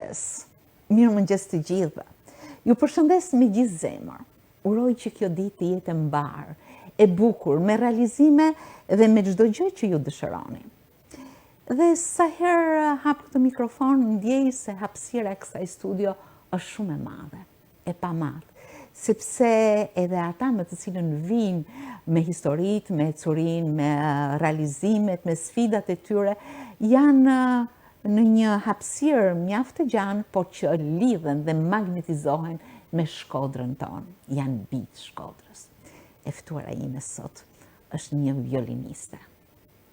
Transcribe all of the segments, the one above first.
Mirëmëngjes. Mirëmëngjes të gjithëve. Ju përshëndes me gjithë zemër. Uroj që kjo ditë të jetë e mbarë, e bukur, me realizime dhe me çdo gjë që ju dëshironi. Dhe sa herë hap këtë mikrofon, ndjej se hapësira e kësaj studio është shumë e madhe. e pamatë, sepse edhe ata me të cilën vijnë me historitë, me ecurinë, me realizimet, me sfidat e tyre, janë në një hapësirë mjaft të gjanë, po që lidhen dhe magnetizohen me Shkodrën tonë, janë bij të Shkodrës. E ftuara ime sot është një violiniste.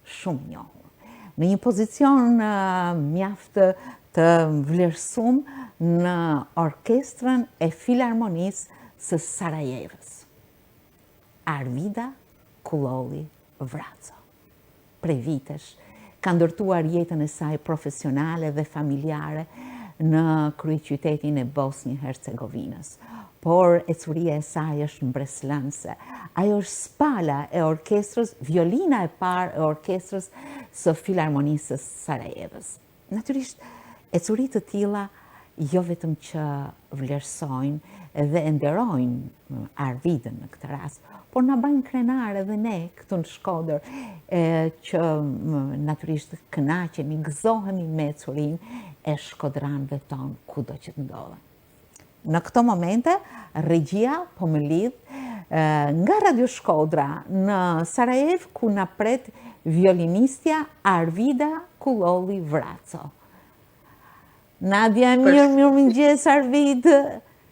shumë njohur. Në një pozicion mjaft të vlerësum në orkestrën e Filarmonisë së Sarajevës. Arvida Kullolli Vraco. Prej vitesh ka ndërtuar jetën e saj profesionale dhe familjare në kryeqytetin e Bosnjë Hercegovinës. Por ecuria e saj është mbresëlënëse. Ajo është spala e orkestrës, violina e parë e orkestrës së Filarmonisë së Sarajevës. Natyrisht, ecuri të tilla jo vetëm që vlerësojnë dhe e nderojnë Arvidën në këtë rast, por na bajnë krenarë edhe ne këtu në Shkodër, e, që natyrisht kënaqemi, gëzohemi me ecurinë e shkodranëve tonë kudo që të ndodhen. Në këto momente, regjia po më lidh nga Radio Shkodra në Sarajevë ku na pret violinistja Arvida Kullolli Vraco. Nadia e mirë, mirëmëngjes Arvid.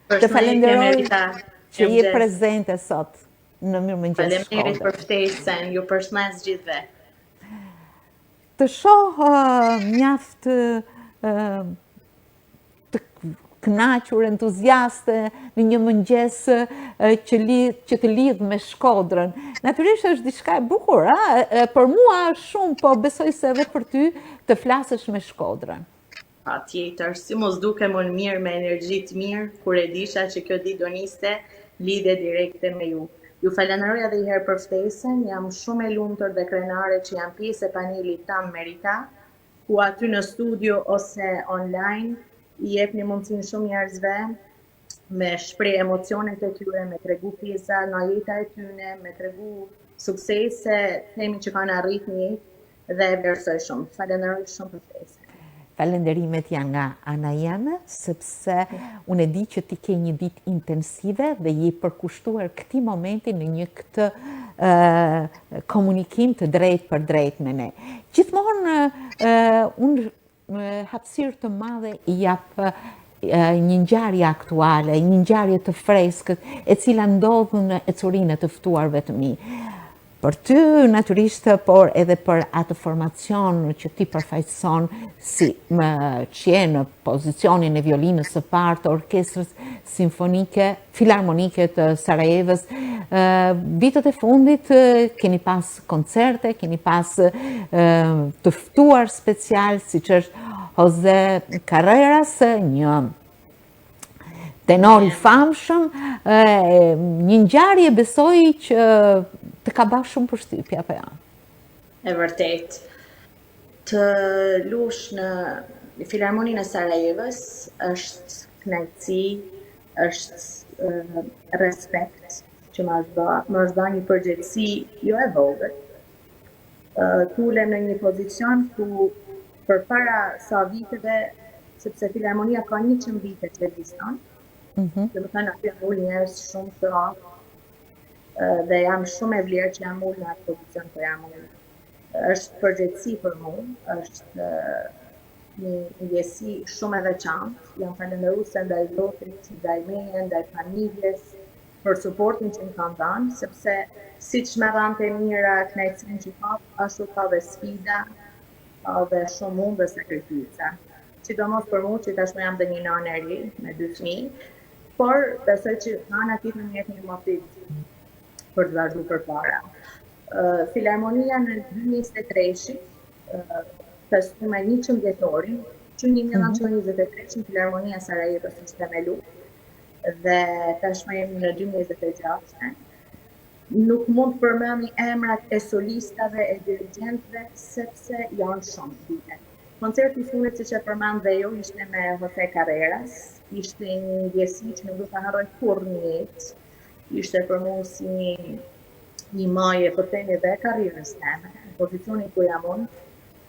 Të falenderoj që je prezente sot në Mirëmëngjes Shkodër. Faleminderit për ftesën, ju përshëndes gjithëve. Të shoh mjaft të kënaqur, entuziaste në një mëngjes që lidh që të lidh me Shkodrën. Natyrisht është diçka e bukur, a? Për mua është shumë, po besoj se edhe për ty të flasësh me Shkodrën. Patjetër, si mos dukem unë mirë me energji të mirë, kur e disha që kjo ditë do niste lidhje direkte me ju. Ju falenderoj edhe një herë për ftesën, jam shumë e lumtur dhe krenare që jam pjesë e panelit Tam Merita, ku aty në studio ose online i jepni mundësinë shumë njerëzve me shpreh emocionet e tyre, me tregu pjesa nga jeta e tyne, me tregu suksese, themi që kanë arrit në jetë dhe e vlerësoj shumë. Falenderoj shumë për ftesën. Falenderimet janë nga ana jeme, sepse unë e di që ti ke një ditë intensive dhe je i përkushtuar këtij momenti në një këtë komunikim të drejtpërdrejtë me ne. Gjithmonë unë hapësirë të madhe i jap një ngjarje aktuale, një ngjarje të freskët, e cila ndodh në ecurinë e të ftuarve të mi. Për ty, natyrisht, por edhe për atë formacion që ti përfaqëson si më që je në pozicionin e violinës së parë të orkestrës simfonike, filarmonike të Sarajevës. Vitet e fundit keni pas koncerte, keni pas të ftuar special, siç është Jose Carreras, një tenor i famshëm, një ngjarje besoj që të ka ba shumë përshtypje, apo jo? E vërtet. Të lush në Filarmoninë e Sarajevës është kënaqësi, është respekt që më është ba, më është ba një përgjegjësi jo e vogël. Të ulem në një pozicion ku përpara sa viteve, sepse Filarmonia ka 100 vite që ekziston, mm -hmm. domethënë aty janë ulë njerëz shumë të aftë, dhe jam shumë e vlerë që jam ulë në atë pozicion ku jam ulë. Është përgjegjësi për mu, është një ndjesi shumë e veçantë. Jam falënderuese ndaj Zotit, ndaj meje, ndaj familjes për suportin që më kanë dhënë, sepse siç më dhanë të mira kënaqësinë që ka, ashtu ka dhe sfida, ka dhe shumë mund dhe sakrifica. Sidomos për mua që tashmë jam dhe një nënë e re me dy fëmijë, por besoj që nga ana tjetër më jep një motiv për të vazhduar përpara. Filarmonia në 2023 festu me 100 vjetorin, që 1923 mm Filarmonia Sarajevës është themelu dhe tashmë jemi në 2026. Nuk mund të përmendi emrat e solistave e dirigjentëve sepse janë shumë vite. Koncerti i fundit siç e përmend dhe ju ishte me Jose Carreras, ishte një ndjesi që nuk do ta harroj kurrë në jetë. Ishte për mua si një një maje po themi dhe karrierës teme, në pozicionin ku jam unë,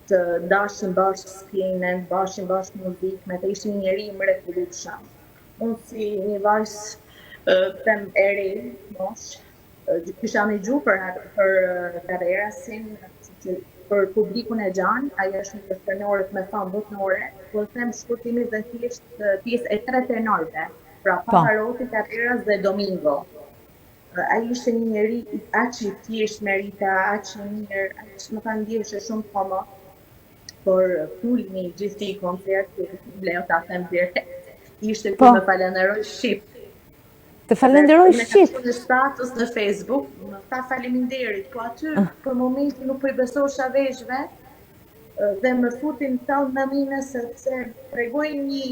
të ndashim bashkë skenën, bashim bashkë muzikë, me të ishte një njeri i mrekullueshëm. Unë si një vajzë them e re, mosh, kisha nigju për, për Carrerasin, sepse për publikun e gjanë, ai është një tenorët me famë botnore, po them shkurtimisht dhe thjesht pjesë e tre tenorëve, pra po. Pavarotti, Carreras dhe Domingo. Ai ishte një njeri aq i thjeshtë Merita, aq i mirë, aq më thanë ndjeshe shumë komod, por kulmi i gjithë këtij koncerti, vleu ta them direkt, ishte kur po. më falenderoi shqip. Të falenderoi shqip. Në status në Facebook, më tha faleminderit, po aty ah. për momentin nuk po i besosha veshve dhe më futi në thellë në mine sepse tregoi një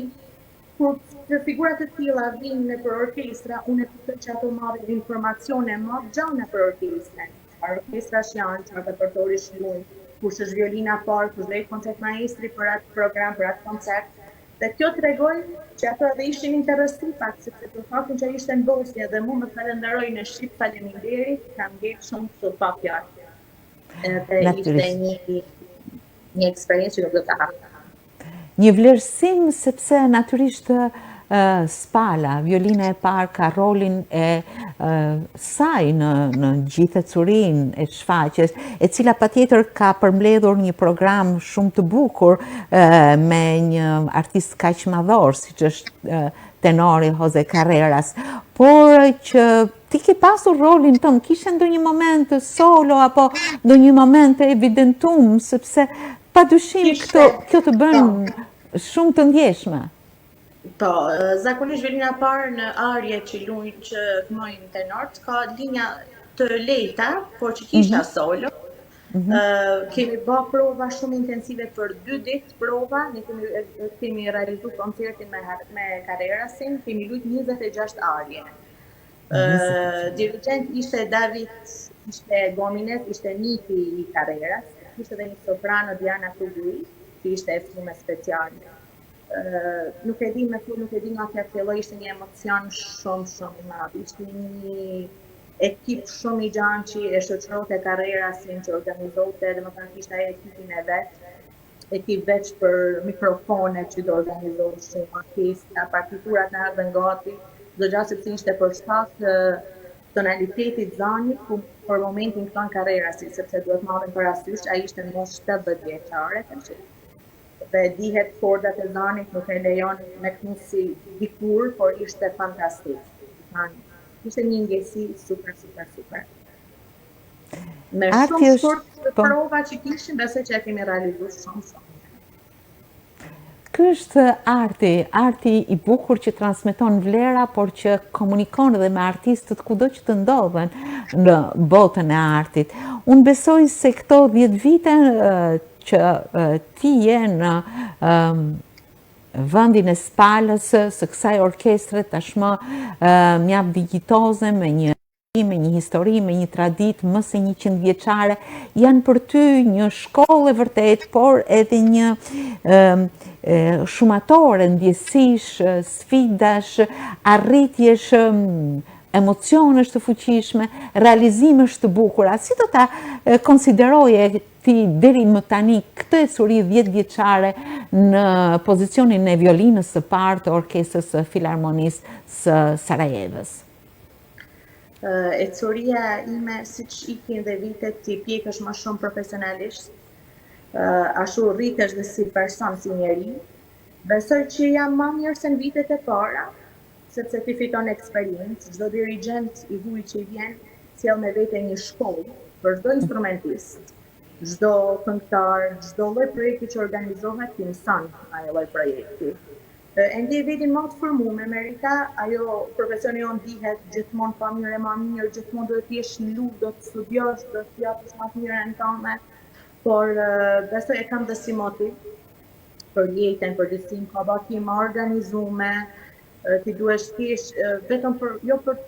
kur të figura të tilla vijnë nëpër orkestra, unë e kuptoj që ato marrin informacione më të gjana për orkestrën. Çfarë orkestrash janë, çfarë repertori luajnë, kush është violina parë, kush do jetë koncert maestri për atë program, për atë koncert. Dhe kjo tregoi që ato edhe ishin interesu pak, sepse për faktin që ishte në Bosnjë dhe mu më falenderoi në shqip faleminderit, kam ngel shumë të pa fjalë. Edhe ishte një, një eksperiencë që nuk do ta harroj. Një vlerësim sepse natyrisht Spala, violina e parë ka rolin e saj në, në gjithë ecurinë e shfaqjes, e cila patjetër ka përmbledhur një program shumë të bukur me një artist kaq madhor, siç është tenori Jose Carreras, por që ti ke pasur rolin tënd, kishe ndonjë moment solo apo ndonjë moment të evidentum, sepse pa dyshim këto, kjo të bën po. shumë të ndjeshme. Po, zakonisht violina e parë në arje që luajnë që këndojnë tenorët ka linja të lehta, por që kisha mm -hmm. solo. Mm -hmm. uh, kemi ba prova shumë intensive për dy ditë prova, ne kemi kemi realizu koncertin me me Carrerasin, kemi lujt 26 arje. Uh, dirigent ishte David, ishte Gomines, ishte nipi i Carreras, ishte edhe një soprano Diana Tugui, që ishte e ftume speciale. Nuk e di me fol, nuk e di nga t'ja filloj, ishte një emocion shumë, shumë i madh. Ishte një ekip shumë i gjanë që e shoqëronte Carrerasin, që organizote, domethënë kishte ai ekipin e vet, ekip veç për mikrofone që do organizoshin, orkestra, partiturat na erdhën gati, çdo gja sepse ishte për shkak tonalitetit zanit, ku për momentin këndon Carrerasi, sepse duhet marrim parasysh, ai ishte në moshë 70 vjeçare, tash dhe dihet kordat e zanit nuk e lejon me knu si dikur, por ishte fantastik. Thanë, ishte një ndjesi super, super, super. Me shumë shkurt të po. prova që kishim, besoj që e kemi realizu shumë, shumë. Ky është arti, arti i bukur që transmeton vlera, por që komunikon edhe me artistët kudo që të ndodhen në botën e artit. Unë besoj se këto 10 vite që ti je në vendin e Spalës së kësaj orkestre tashmë mjaft dinjitoze me një me një histori, me një traditë më se 100 vjeçare, janë për ty një shkollë e vërtetë, por edhe një shumatore ndjesish, sfidash, arritjesh, emocionesh të fuqishme, realizimesh të bukura. Si do ta konsideroje ti deri më tani këtë ecuri 10 vjeçare në pozicionin e violinës së parë të Orkestrës së Filharmonisë së Sarajevës? Ecuria ime, siç ikin dhe vitet, ti pjekesh më shumë profesionalisht, ashtu rritesh dhe si person, si njeri. Besoj që jam ma mirë se në vitet e para, sepse ti fiton eksperiencë, çdo dirigjent i huaj që i vjen sjell me vete një shkollë për çdo instrumentist, çdo këngëtar, çdo lloj projekti që organizohet, ti mëson nga ai lloj projekti. E ndjej veten më të formume, Merita, ajo profesioni jonë dihet gjithmonë pa mirë e ma mirë, gjithmonë duhet të jesh në luftë, do të studiosh, do të japësh ma të mirën tënde, por besoj e kam dhe si motiv për jetën, për përgjithësim, ka baki ma organizume, ti duhesh të jesh vetëm për, jo për,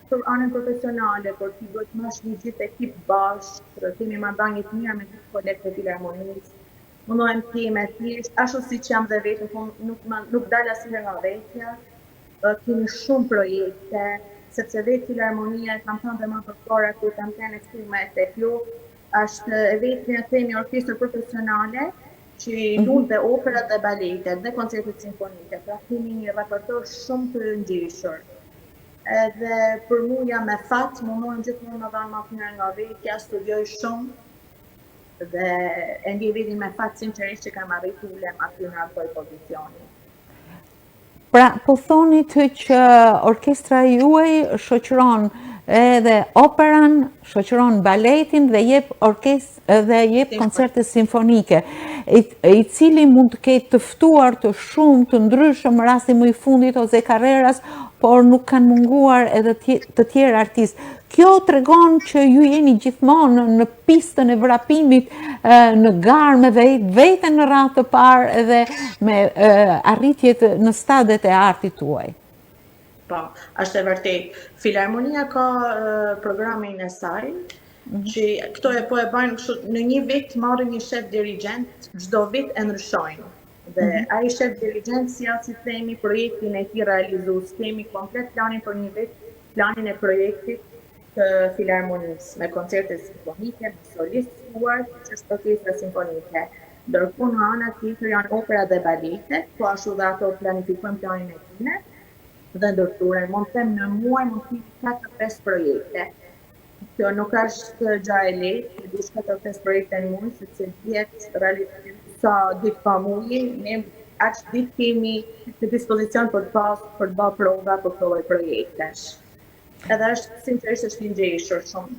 për anën profesionale, por ti duhet të mash një gjithë ekip bashkë, kemi marrëdhënie të mira me gjithë kolegët e filharmonisë. Mundohem të jem e thjeshtë, ashtu siç jam dhe vetë, nuk, nuk, nuk dal asnjëherë nga vetja. Kemi shumë projekte, sepse vetë Filharmonia, e kam thënë dhe më përpara kur kam qenë e ftume tek ju, është e vetmja themi orkestër profesionale që mm -hmm. luan dhe operat dhe baletet dhe koncertet simfonike. Pra kemi një repertor shumë të ngjeshur. Edhe për mu jam me fat, mundohem gjithmonë me dhanë ma të mirën nga vetja, studioj shumë dhe e ndjej veten me fat sinqerisht që kam arritur të ulem aty në atë pozicioni. Pra, po thonit që orkestra juaj shoqëron edhe operan, shoqëron baletin dhe jep orkest dhe jep koncerte simfonike, i, i cili mund të ketë të ftuar të shumë të ndryshëm, rasti më i fundit Jose Carreras, por nuk kanë munguar edhe të tjerë artistë. Kjo tregon që ju jeni gjithmonë në pistën e vrapimit në garë me veten në radhë të parë edhe me arritjet në stadet e artit tuaj. Po, është e vërtetë. Filharmonia ka programin e saj, mhm. që këto e po e bajnë kështu, në një vit marrin një shef dirigjent, çdo vit e ndryshojnë. Dhe mm -hmm. ai shef dirigjent sjell si themi projektin e tij realizues, kemi komplet planin për një vit, planin e projektit të Filharmonisë, me koncerte simfonike, me solistë të ftuar, që është orkestra simfonike. Ndërkohë në ana tjetër janë opera dhe balete, po ashtu dhe ato planifikojnë planin e tyre dhe ndërturen. Mund të them në muaj mund të kemi 4-5 projekte. Kjo nuk është gjë e lehtë, të bësh 4-5 projekte në muaj, sepse dihet realisht sa ditë ka muaji, ne aq ditë kemi në dispozicion për të pas, për të bërë prova për këto lloj projektesh. Edhe është sinqerisht është i ngjeshur shumë.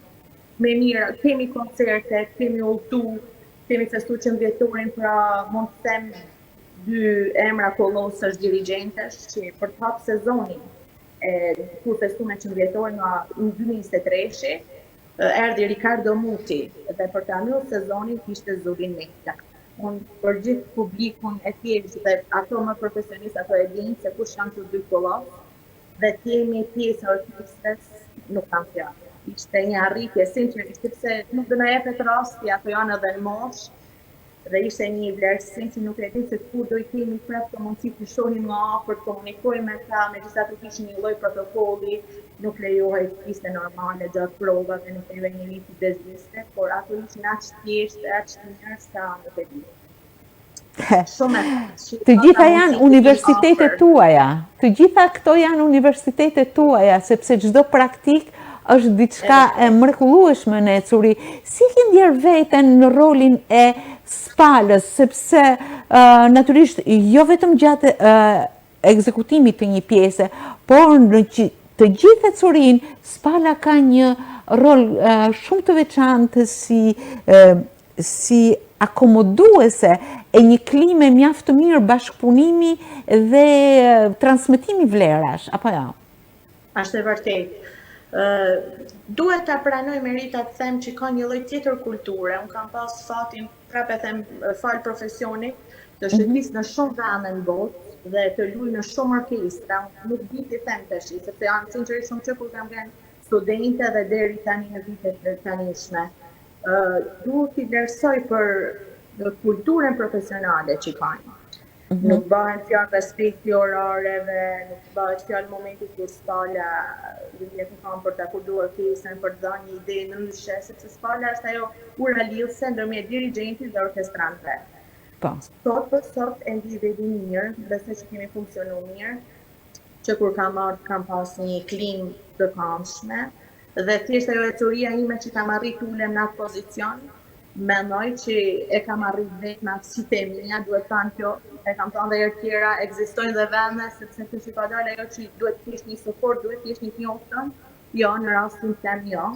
Me mirë, kemi koncerte, kemi udhëtu, kemi festu qindvjetorin, pra mund të them dy emra kolosësh dirigjentesh që për të hapë sezonin e kur festuam qindvjetorin nga 2023-shi, erdhi Ricardo Muti dhe për ta mbyllë sezonin kishte Zubin Mehta. Unë për gjithë publikun e thjeshtë dhe ato më profesionistë ato e dinë se kush janë të dy kolosë dhe të jemi pjesë e orkestrës nuk kam fjalë. Ishte një arritje sinqerisht sepse nuk do na jepet rasti, ato janë edhe në moshë dhe ishte një vlerësim që nuk e di se kur do i kemi prapë të mundësi të shohim nga afër, të komunikojmë me ta, megjithatë kishin një lloj protokolli, nuk lejohej të fliste normale gjatë provave, nuk lejohej njeri të bezdiste, por ato ishin aq të thjeshtë, aq të mirë sa nuk e di. Shumë Të gjitha janë universitetet tuaja. Të gjitha këto janë universitetet tuaja, sepse çdo praktikë është diçka e mrekullueshme në ecuri. Si ke ndjerë veten në rolin e Spalës, sepse natyrisht jo vetëm gjatë ekzekutimit të një pjese, por në të gjithë ecurinë, Spala ka një rol shumë të veçantë si si akomoduese e një klime mjaft të mirë bashkëpunimi dhe transmetimi vlerash, apo jo? Është e vërtetë. Ë duhet ta pranoj Merita të them që ka një lloj tjetër kulture. Unë kam pas fatin, prapë e them falë profesionit, të mhm. shëtis në shumë vende në botë dhe të luaj në shumë orkestra. Unë nuk di t'i them tash, sepse janë sinqerisht shumë që kur kam qenë studente dhe deri tani në vitet e tanishme. Ë duhet t'i vlerësoj për kulturën profesionale që kanë. Mm -hmm. Nuk bëhet fjalë respekti orareve, nuk bëhet fjalë momenti kur Spala vjen të thonë për të akorduar orkestrën, për të dhënë një ide ndryshe, sepse Spala është ajo ura lidhëse ndërmjet dirigjentit dhe orkestrantëve. Po. Sot për sot e ndjej veten mirë, besoj që kemi funksionu mirë, që kur kam ardhur kam pas një klimë të këndshme dhe thjesht ajo ecuria ime që kam arrit të ulem në atë pozicion, mendoj që e kam arrit vetë me aftësitë e mia, duhet thënë kjo, e kam thënë dhe herë tjera, ekzistojnë dhe vende, sepse kjo që ka dalë ajo që duhet të kesh një suport, duhet të kesh një të njoftën, jo, në rastin tem jo,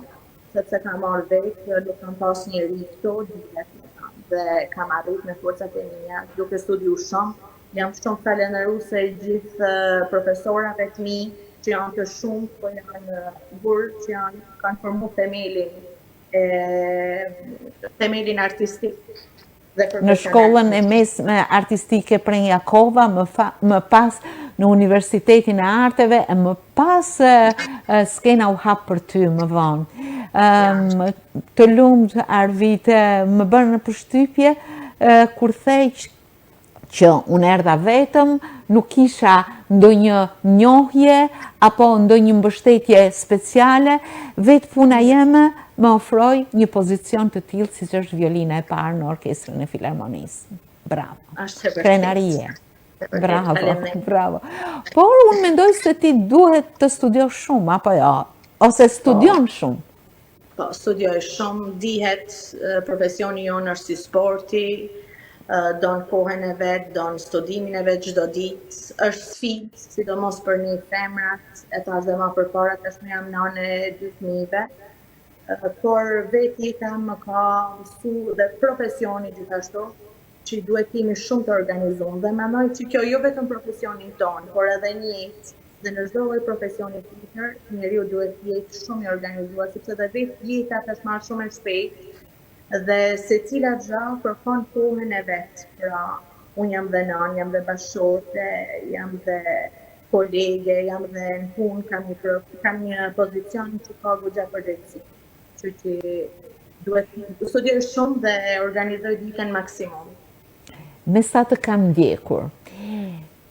sepse kam marrë vetë, nuk kam pas njeri këto, dihet me thënë, dhe kam arrit me forcat e mia, duke studiu shumë, jam shumë falenderuese gjithë profesorave të mi, që janë të shumë, po janë gurë që janë, kanë formu themelin e themelin artistik dhe Në shkollën e mesme artistike Prenk Jakova, më, fa, më pas në Universitetin e Arteve, e më pas skena u hap për ty më vonë. Um, të lumtë, Arvite, më bën përshtypje. kur the që unë erdha vetëm, nuk kisha ndonjë njohje apo ndonjë mbështetje speciale, vetë puna jeme më ofroi një pozicion të tillë siç është violina e parë në orkestrën e Filharmonisë. Bravo. Është e vërtetë. Krenarie. Bravo, bravo. Por unë mendoj se ti duhet të studiosh shumë, apo jo? Ose studion po. shumë. Po, studioj shumë, dihet, profesioni jonë është si sporti, don kohën e vet, don studimin e vet çdo ditë, është sfidë, sidomos për ne femrat, e thashë dhe ma përpara, tashmë jam nanë e dy fëmijëve, por vetë jeta më ka mësu dhe profesioni gjithashtu, që duhet të jemi shumë të organizuar dhe mendoj që kjo jo vetëm profesionin tonë, por edhe në jetë dhe në çdo lloj profesioni tjetër, njeriu duhet të jetë shumë i organizuar, sepse dhe vetë jeta tashmë është shumë e shpejtë dhe secila gjë kërkon kohën e vet. Pra, unë jam dhe nënë, jam dhe bashkëshorte, jam dhe kolege, jam dhe në punë, kam një kam një pozicion që ka goxha përgjegjësi. Kështu që duhet të studioj shumë dhe organizoj ditën maksimum. Me sa të kam ndjekur,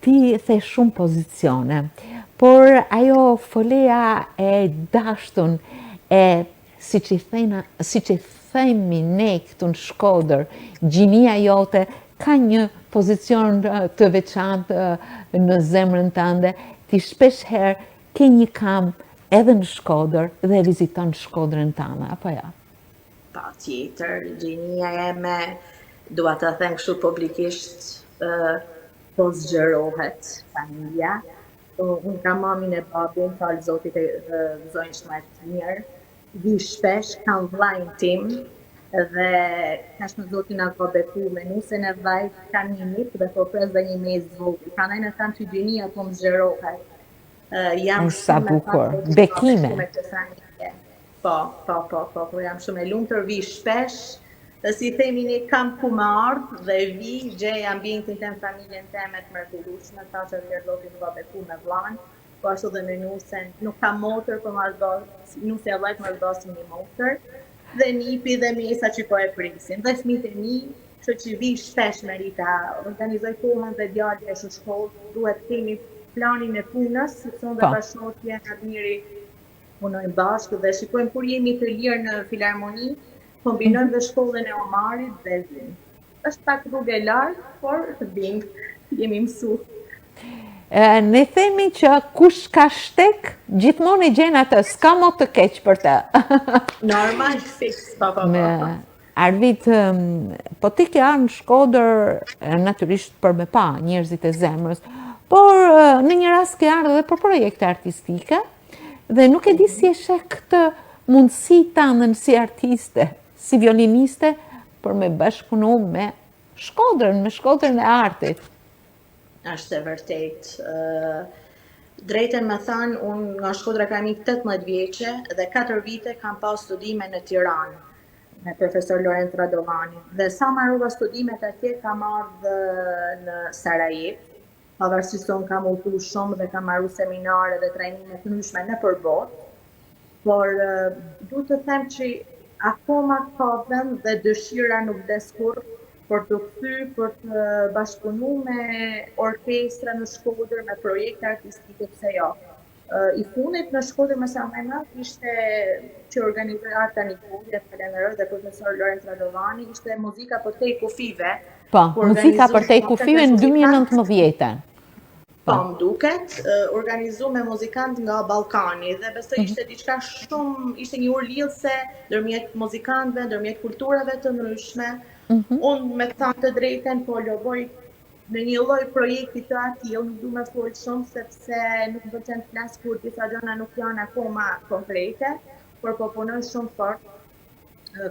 ti the shumë pozicione, por ajo folea e dashtun e siç i thena, siç i themi ne këtu në Shkodër, gjinia jote ka një pozicion të veçantë në zemrën tënde, ti shpesh herë ke një kam edhe në Shkodër dhe e viziton Shkodrën tënde, apo jo? Patjetër, gjinia jeme, dua ta them kështu publikisht, po zgjerohet familja. Unë kam mamin e babin, falë Zotit e gëzojnë shëndet të mirë. Vij shpesh, kam vllain tim dhe tashmë Zoti na ka beku me nusen e vllait, kam një nip dhe po pres dhe një mezë të vogël. Prandaj unë them që gjinia po më zgjerohet. Jam sa bukur. Bekime. Po, po, po, po, po, jam shumë e lumtur, vij shpesh, dhe si themi ne kam ku me ardhë dhe vij, gjej ambientin tem, familjen teme të mrekullueshme, thashë edhe Zoti më ka beku me vllanë, po ashtu dhe me nusen, nuk kam motër, po më është bë, nusja e vllait më është bë si një motër, dhe nipi dhe mesa që po e presim, dhe fëmijët e mi, kështu që vij shpesh Merita, organizoj kohën dhe djali është në shkollë, duhet kemi planin e punës, sepse unë dhe po. bashkëshorti jem Admiri punojmë bashkë dhe shikojmë kur jemi të lirë në filharmoni, kombinojmë dhe shkollën e Omarit dhe vijmë. Është pak rrugë e largë, por vijmë, jemi mësu. Ne themi që kush ka shtek, gjithmonë e gjen atë, s'ka mot të keq për të. Normal, fiks, pa, pa, pa. Arvit, po ti ke ardhur në Shkodër, natyrisht për me pa njerëzit e zemrës, por në një rast ke ardhur edhe për projekte artistike, dhe nuk e di si e sheh këtë mundësi tënden si artiste, si violiniste, për me bashkëpunu me Shkodrën, me Shkodrën e artit. Është e vërtetë. Drejtën me thanë, unë nga Shkodra kam ikë 18 vjeçe dhe 4 vite kam pas studime në Tiranë me profesor Lorenc Radovani. Dhe sa marova studimet atje, kam ardhë në Sarajevë, pavarësisht se unë kam udhëtu shumë dhe kam maru seminare dhe trajnime të ndryshme nëpër botë, por du të them që akoma ka vend dhe dëshira nuk vdes kurrë për t'u kthy, për të bashkëpunu me orkestra në Shkodër, me projekte artistike, pse jo. I fundit në Shkodër me sa mbaj mend ishte që organizoi Arta Nikolli, e falenderoj dhe profesor Lorenc Radovani, ishte muzika përtej kufijve. Po, muzika përtej kufijve në 2019-ën. Po, më duket, organizu me muzikantë nga Ballkani dhe besoj mhm. ishte diçka shumë, ishte një urë lidhëse ndërmjet muzikantëve, ndërmjet kulturave të ndryshme. Mm -hmm. Unë me thënë të drejtën po loboj në një lloj projekti të atillë, nuk du me fol shumë sepse nuk më pëlqen të flas kur disa gjëra nuk janë akoma konkrete, por po punoj shumë fort.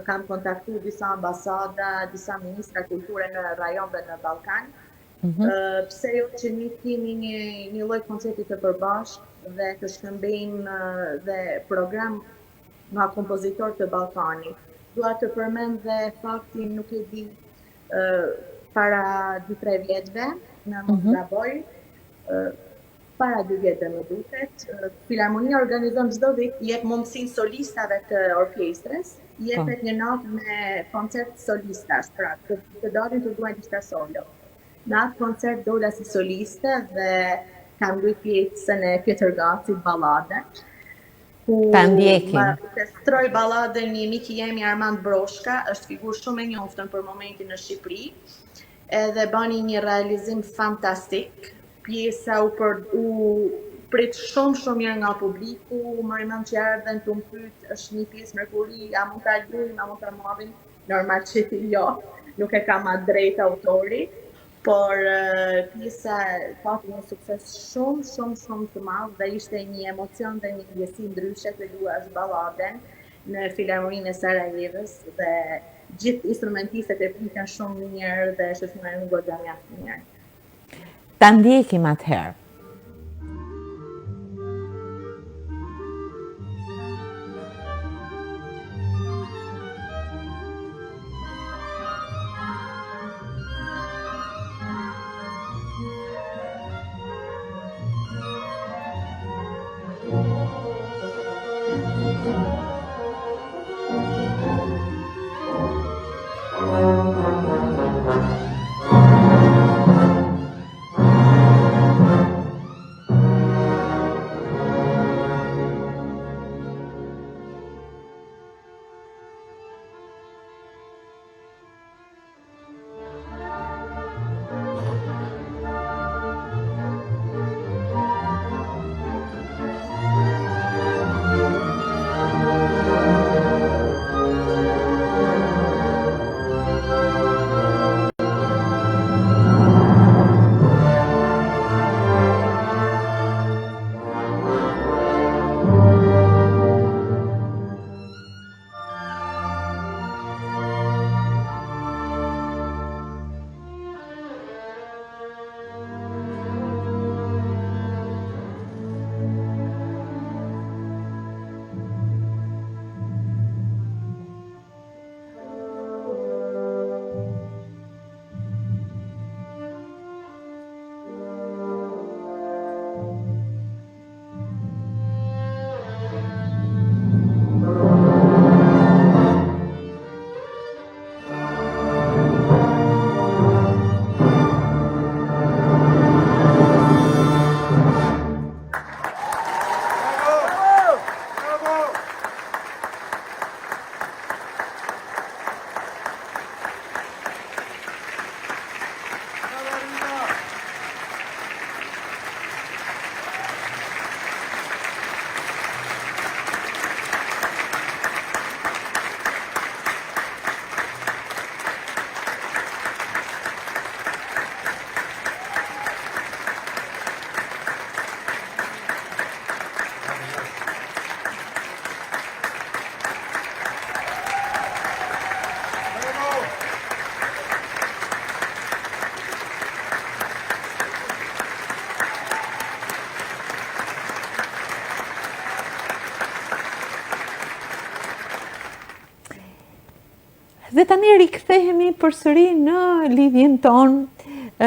Kam kontaktu disa ambasada, disa ministra kulture në rajon dhe në Ballkan. Mm -hmm. Pse jo që ne kemi një një lloj koncerti të përbashkët dhe të shkëmbejmë dhe program nga kompozitorë të Ballkanit. Dua të përmend dhe faktin, nuk e di, para 2-3 vjetëve, në mos mm -hmm. gaboj, para 2 vjetëve më duket, Filharmonia organizon çdo vit, jep mundësinë solistave të orkestrës. Jepet një natë me koncert solistash, pra të, të dalin të luajnë diçka solo. Në atë koncert dola si soliste dhe kam lujt pjesën e Pjetër Gacit, baladën. Ku Ta ndjekim. Ma orkestroi baladën një mik i jemi Armand Broshka, është figurë shumë e njoftun për momentin në Shqipëri. Edhe bani një realizim fantastik. Pjesa u për, u prit shumë shumë mirë nga publiku, maj mend që erdhën tu më pyet, është një pjesë mrekulli, a mund ta luajmë, a mund ta marrim? Normal që jo, nuk e kam atë drejtë autori, por pjesa pati një sukses shumë shumë shumë të madh dhe ishte një emocion dhe një ndjesi ndryshe të luash balladen në Filharmoninë e Sarajevës dhe gjithë instrumentistët e pritën shumë mirë dhe shoqërohen goxha mjaft mirë. Ta ndjekim atëherë. Dhe tani rikthehemi përsëri në lidhjen tonë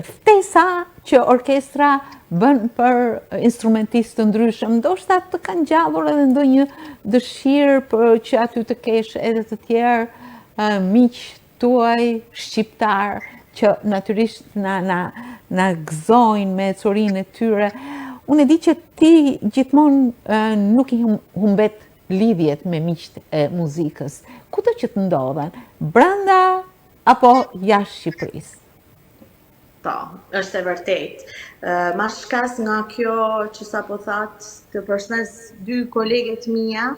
ftesa që orkestra bën për instrumentistë të ndryshëm, ndoshta të kanë ngjallur edhe ndonjë dëshirë për që aty të kesh edhe të tjerë miq tuaj shqiptarë që natyrisht na na na gëzojnë me ecurinë e tyre. Unë e di që ti gjithmonë nuk i humbet lidhjet me miqtë e muzikës, kudo që të ndodhen, brenda apo jashtë Shqipërisë. Po, është e vërtetë. Marr shkas nga kjo që sapo thatë, të përshëndes dy koleget e mia,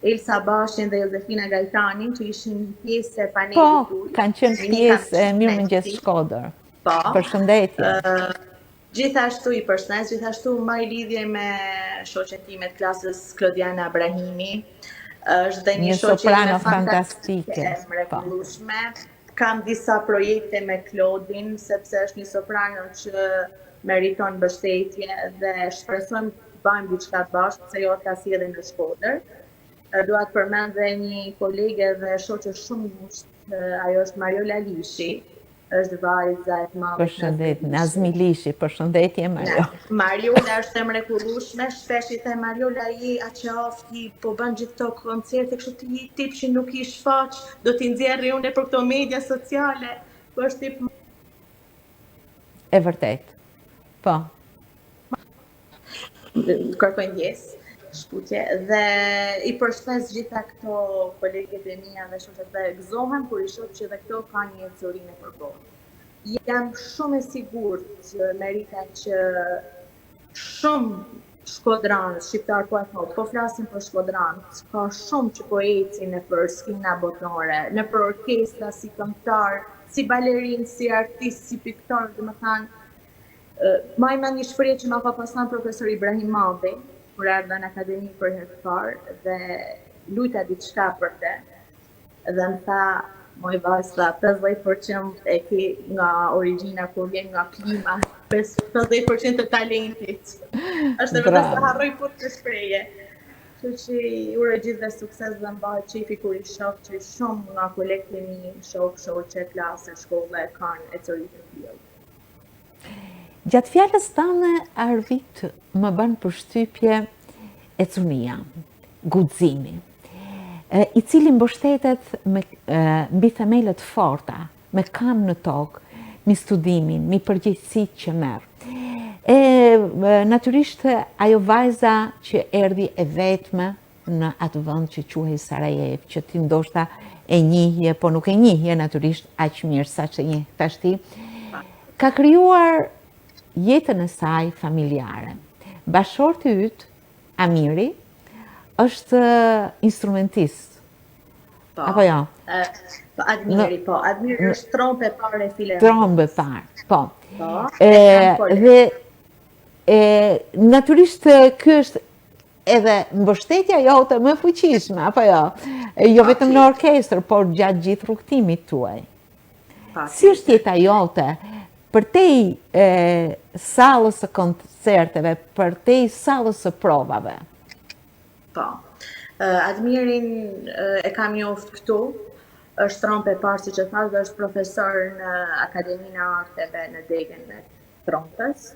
Elsa Bashin dhe Josefina Gajtanin, që ishin pjesë e panelit Po, kanë qenë pjesë e Mirëmëngjes Shkodër. Po. Përshëndetje. Gjithashtu i përshëndes, gjithashtu mbaj lidhje me shoqen time të klasës Klodiana Abrahimi. Është dhe një, një shoqe soprano fantastike, e po. mrekullueshme. Kam disa projekte me Klodin sepse është një soprano që meriton mbështetje dhe shpresojmë të bëjmë diçka bashkë, pse jo ta sjellim në Shkodër. Dua të përmend dhe një kolege dhe shoqe shumë ngushtë, ajo është Mariola Lishi. Është vajza e të madhit. Përshëndet, Nazmi Lishi, përshëndetje Mariola. Mariola është e mrekullueshme, shpesh i them Mariola je aq e aftë, po bën gjithë këto koncerte, kështu ti je tip që nuk i shfaq, do t'i nxjerr unë për këto media sociale, po është tip E vërtet. Po. Kërkoj ndjesë, shkëputje, dhe i përshëndes gjitha këto koleget e mia dhe shoqet dhe gëzohem kur i shoh që edhe këto ka një ecuri nëpër botë. Jam shumë e sigurt, Merita, që shumë shkodranë, shqiptar po e thotë, po flasim për shkodranë, ka shumë që po ecin nëpër skena botnore, nëpër orkestra si këngëtar, si balerin, si artist, si piktor, domethënë, Maj mend një shprehje që ma ka pas thënë profesor Ibrahim Madhi, kur erdha në akademi për herë të parë dhe lujta diçka për te, dhe më tha, moj vajzë, tha, 50% e ki nga origjina kur vjen nga klima, 50% të talentit. Është e vërtetë s'e harroj kurrë këtë shprehje. Kështu që i uroj gjithëve sukses dhe më bëhet qejfi kur i shoh që shumë nga kolegët e mi, shokë, shoqe, klase, shkolle kanë ecuri të tillë. Gjatë fjalës tënde, Arvit, më bën përshtypje ecuria, guximi, i cili mbështetet me, mbi themele të forta, me kamë në tokë, mi studimin, mi përgjegjësitë që merr. E, natyrisht, ajo vajza që erdhi e vetme, në atë vend që quhej Sarajevë, që ti ndoshta e njihje, po nuk e njihje natyrisht aq mirë sa që e njeh tashti, ka krijuar jetën e saj familjare. Bashkëshorti yt, Amiri, është instrumentist. Po. Apo jo? Po, Admiri, po. Admiri është trompë e parë e filarmonisë. Trompë e parë, po. Po, e, dhe e, natyrisht ky është edhe mbështetja jote më e fuqishme, apo jo? Jo vetëm në orkestër, por gjatë gjithë rrugëtimit tuaj. Si është jeta jote përtej e, sallës së koncerteve, përtej sallës së provave? Po. Admirin e kam njoft këtu, është trompë e parë, siç e thashë, dhe është profesor në Akademinë e Arteve në degën e trompës.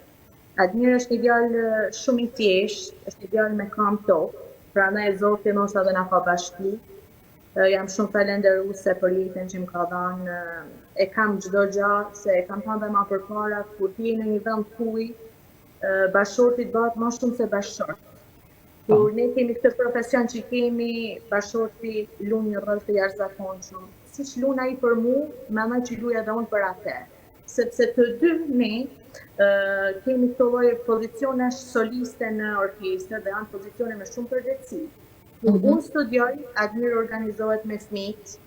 Admir është një djalë shumë i thjeshtë, është një djalë me kamë n'tokë, prandaj Zoti ndoshta edhe na ka bashku. Jam shumë falënderuese për jetën që më ka dhënë. E kam çdo gjë, se e kam thënë dhe ma përpara, kur ti je në një vend t'huj, bashkëshorti të bëhet më shumë se bashkëshort. Po. Kur ne kemi këtë profesion që kemi, bashkëshorti lun një rol të jashtëzakonshëm. Siç lun ai për mu, mendoj që luaj edhe unë për atë. Sepse të dy ne kemi këto lloj pozicionesh soliste në orkestër dhe janë pozicione me shumë përgjegjësi. Kur mm -hmm. unë studioj, Admiri organizohet me fëmijët.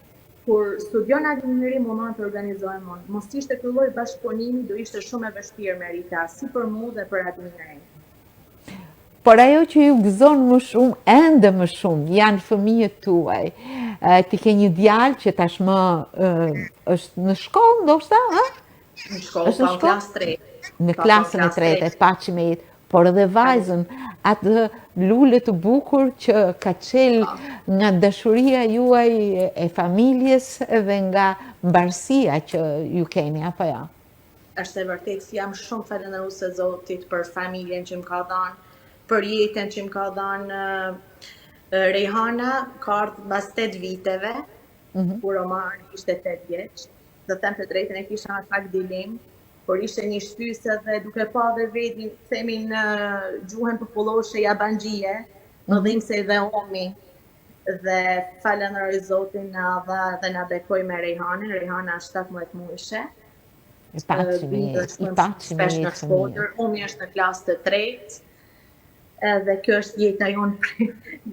Kur studion Admiri, mundohem të organizohem unë. Mos ishte ky lloj bashkëpunimi, do ishte shumë e vështirë Merita, si për mu dhe për Admirin. Por ajo që ju gëzon më shumë, ende më shumë, janë fëmijët tuaj. Ti ke një djalë që tashmë është në shkollë, ndoshta, ë? Në shkollë, është në po, shkollë? Në Në po, klasën e tretë, e paçi me jetë, por edhe vajzën, atë lule të bukur që ka çel po. nga dashuria juaj e familjes dhe nga mbarësia që ju keni, apo jo? Është e vërtetë, jam shumë falënderuese Zotit për familjen që më ka dhënë, për jetën që më ka dhënë. Rejhana ka ardhur mbas 8 viteve, mm -hmm. kur Omar ishte 8 vjeç. Të them të drejtën e kisha me pak dilemë, por ishte një shtysë dhe duke pa dhe vetin, themi në gjuhën popullore jabanxhije, më mhm. dhimbsej dhe Omi dhe falënderoj Zotin na dha dhe na bekoi me Rejhanën. Rejhana është 17 muajshe. I paçi me jetë, i paçi me jetë në Shkodër, Omi është në klasë të tretë, edhe kjo është jeta jonë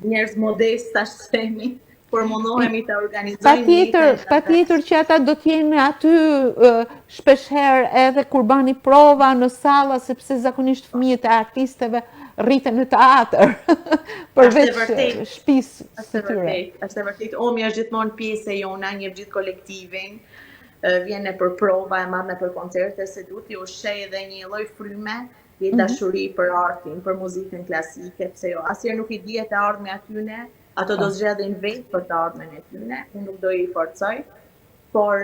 njerëz modest, tash themi, por mundohemi të organizojmë Patjetër, patjetër që ata do të jenë aty shpeshherë edhe kur bani prova në salla, sepse zakonisht fëmijët e artisteve rriten në teatër, përveç shtëpisë së tyre. Është e vërtetë, Omi është gjithmonë pjesë e jona, njeh gjithë kolektivin, vjen nëpër prova e marr nëpër koncerte se du t'i ushqej edhe një lloj fryme dhe mhm. dashuri për artin, për muzikën klasike, pse jo, asnjëherë nuk i dihet e ardhmja e tyne, ato do po. zgjedhin vetë për të ardhmen e tyne, unë nuk do i forcoj. Por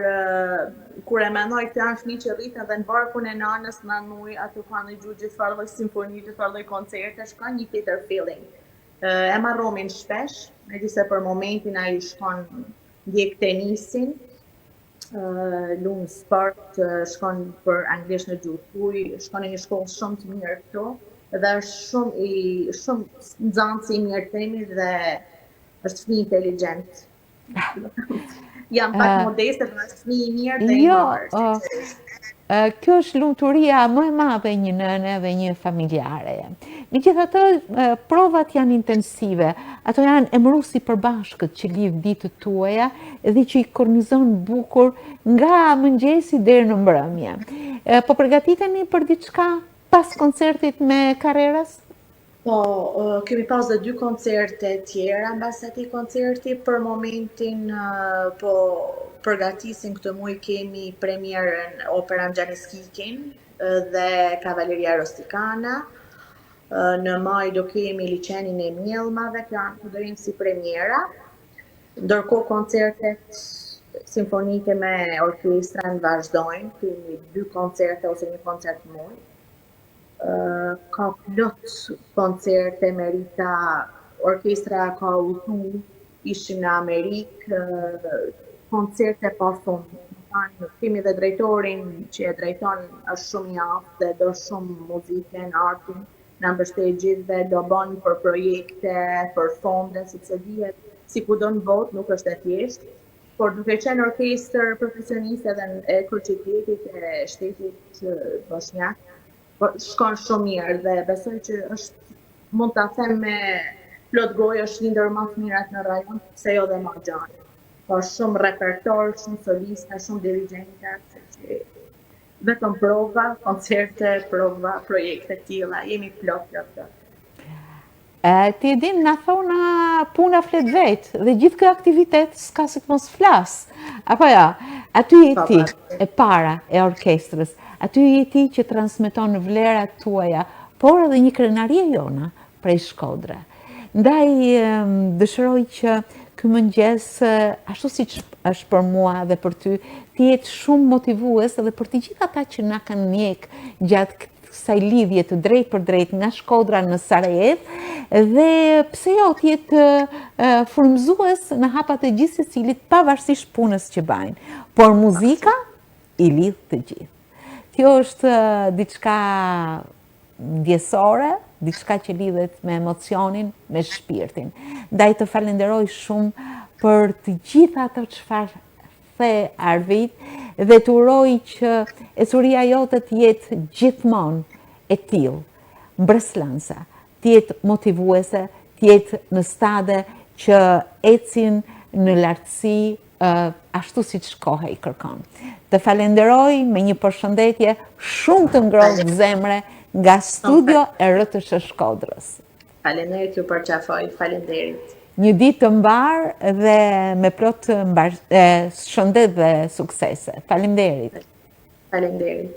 kur e mendoj këto janë fëmijë që rriten dhe në barkun e nanës në muj, ato kanë dëgju gjithfarë lloj simfoni, gjithfarë lloj koncertesh, ka një tjetër feeling. E marr Romin shpesh, megjithëse për momentin ai shkon ndjek tenisin, lun sport, shkon për anglisht në gjuhë huaj, shkon në një shkollë shumë të mirë këtu dhe është shumë i shumë nxënës i mirë themi dhe është fëmijë inteligjent. Jam pak uh, modeste, por është fëmijë i mirë dhe i jo, marrë. Uh, kjo është lumturia më e madhe e një nëne dhe një familjare. Megjithatë, provat janë intensive, ato janë emëruesi i përbashkët që lidh ditët tuaja dhe që i kornizon bukur nga mëngjesi deri në mbrëmje. Po përgatiteni për diçka pas koncertit me Carreras? Po, kemi pas dhe dy koncerte tjera mbas atij koncerti, për momentin po përgatisim këtë muaj kemi premierën Opera Gianni Schicchi dhe Cavalleria Rusticana. Në maj do kemi Liqenin e Mjellmave, kjo janë do jenë si premiera. Ndërkohë koncertet simfonike me orkestrën vazhdojnë, kemi dy koncerte ose një koncert në muaj. Ka plot koncerte, merita, orkestra ka udhëtu, ishim në Amerikë, koncerte pa fund. Thanë, kemi dhe drejtorin që e drejton, është shumë i aftë dhe do shumë muzikën, artin, na mbështet gjithëve, lobon për projekte, për fonde, sepse dihet si kudo në botë nuk është e thjeshtë, por duke qenë orkestër profesioniste dhe e kryeqytetit e shtetit boshnjak, po shkon shumë mirë dhe besoj që është mund ta them me plot gojë është një ndër më të mirat në rajon, pse jo dhe më gjanë. Ka shumë repertor, shumë solista, shumë dirigjenta, që vetëm prova, koncerte, prova, projekte të tilla, jemi plot, plot, plot. E, ti e din, na thonë puna flet vetë, dhe gjithë ky aktivitet s'ka si të mos flasë. Apo ja, aty je ti, e para e orkestrës, aty je ti që transmeton vlerat tuaja, por edhe një krenari e jona prej Shkodre. Ndaj, dëshiroj që ky mëngjes, ashtu siç është për mua dhe për ty, të jetë shumë motivues edhe për të gjithë ata që na kanë ndjek gjatë kësaj lidhje të drejtpërdrejtë nga Shkodra në Sarajevë dhe pse jo të jetë frymëzues në hapat e gjithsecilit pavarësisht punës që bajnë. Por muzika i lidh të gjithë. Kjo është diçka ndjesore, diçka që lidhet me emocionin, me shpirtin. Ndaj të falenderoj shumë për të gjitha ato çfarë the Arvit dhe të uroj që ecuria jote të jetë gjithmonë e tillë, mbresëlënëse, të jetë motivuese, të jetë në stade që ecin në lartësi ashtu siç koha i kërkon. Të falenderoj me një përshëndetje shumë të ngrohtë zemre nga studio e RTSH Shkodrës. Faleminderit, ju përqafoj. Faleminderit. Një ditë të mbarë dhe me plot mbar, shëndet dhe suksese. Faleminderit. Faleminderit.